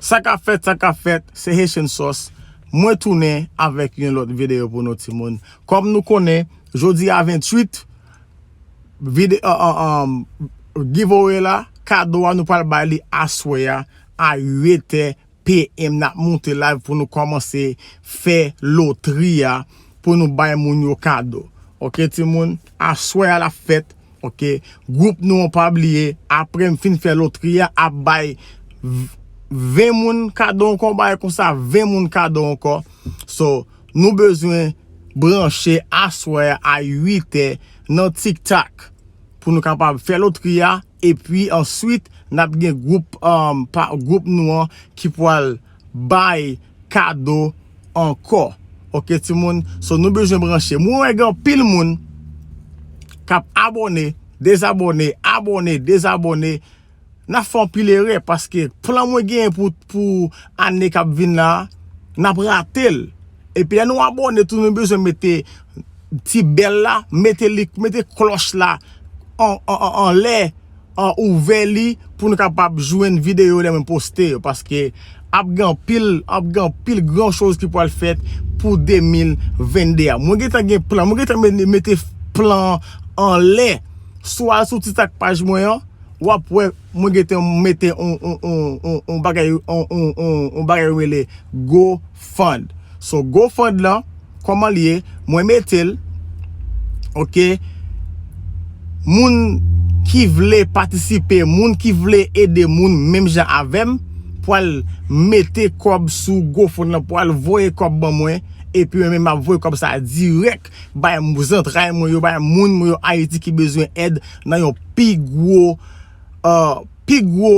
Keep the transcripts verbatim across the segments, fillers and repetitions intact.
Sa k ap fèt, sa k ap fèt, se Haitian Sauce. Mwen tounen avèk yon lòt videyo pou nou, timoun. Kòm nou konnen, jodi a venntuit, vide, uh, uh, um, giveaway la, kado a nou pral bay li aswè a, a uit è P M. N ap monte live pou nou kòmanse fè lotri a, pou nou bay moun yo kado. Oke, timoun? Aswè a l ap fèt. Oke? Gwoup nou an, pa bliye, apre m fin fè lotri a, ap bay v-, ven moun kado ankò, bagay konsa, ven moun kado ankò. So, nou bezwen branche aswè a uit è nan TikTok pou nou kapab fè lotri a. Epi answit, n ap gen gwoup, um, pa, gwoup nou an ki pral bay kado ankò. Oke, timoun? So, nou bezwen branche. Mwen wè gen anpil moun k ap abòne, dezabòne, abòne, dezabòne. N ap fè anpil erè paske plan mwen genyen pou, pou ane k ap vin la, n ap rate l. Epi lè nou abòne tou, nou bezwen mete ti bèl la, mete li, mete klòch la an, an, an, anlè, an, ouvè li pou nou kapab jwenn videyo lè mwen poste yo, paske ap gen anpil, ap gen anpil gran choz ki pral fèt pou de mil vennde a. Mwen gentan gen plan, mwen gentan mete, mete plan anlè. Si w al sou TikTok paj mwen an, w ap wè mwen gentan mete on, on, on, on, on bagay, on, on, on, on bagay yo rele GoFund. So, GoFund lan, kòman l ye? Mwen mete l, oke? Moun ki vle patisipe, moun ki vle ede moun menm jan avè m, pral mete kòb sou GoFund lan, pral voye kòb ban mwen, epi mwen menm m ap voye kòb sa a dirèk bay m-, zantray mwen yo, bay moun mwen yo Ayiti ki bezwen èd nan yon pi gwo, uh, pi gwo,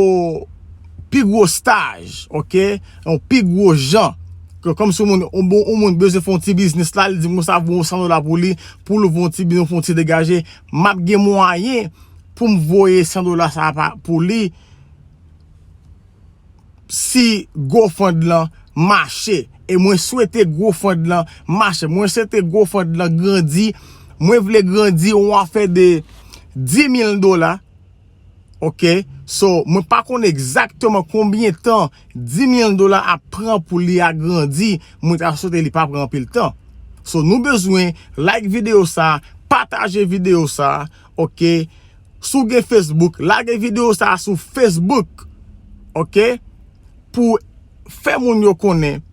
pi gwo staj, oke? Yon pi gwo jan. Ke kòmsi yon moun, yon bon, yon moun bezwen fè yon ti biznis la, li di m konsa, voye yon san dola pou li, pou l voye yon ti biznis, fè yon ti degaje. M ap gen mwayen pou m voye san dola sa a pa, pou li si GoFund lan mache. E mwen swete GoFund lan mache. Mwen swete GoFund lan grandi. Mwen vle grandi yon afè de dis mil dola. Oke? So, mwen pa konn egzakteman konbyen tan dis mil dola ap pran pou li agrandi. Mwen ta swete li pa pran anpil tan. So, nou bezwen like videyo sa, pataje videyo sa, oke? Si w gen Facebook, lage videyo sa sou Facebook, oke? Pou fè moun yo konnen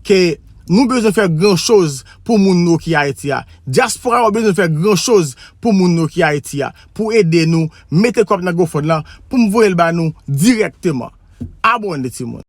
ke nou bezwen fè gran choz pou moun nou ki Ayiti a. Dyaspora yo bezwen fè gran choz pou moun nou ki Ayiti a, pou ede nou mete kòb nan GoFund lan, pou m voye l ba nou dirèkteman. Abòne, timoun.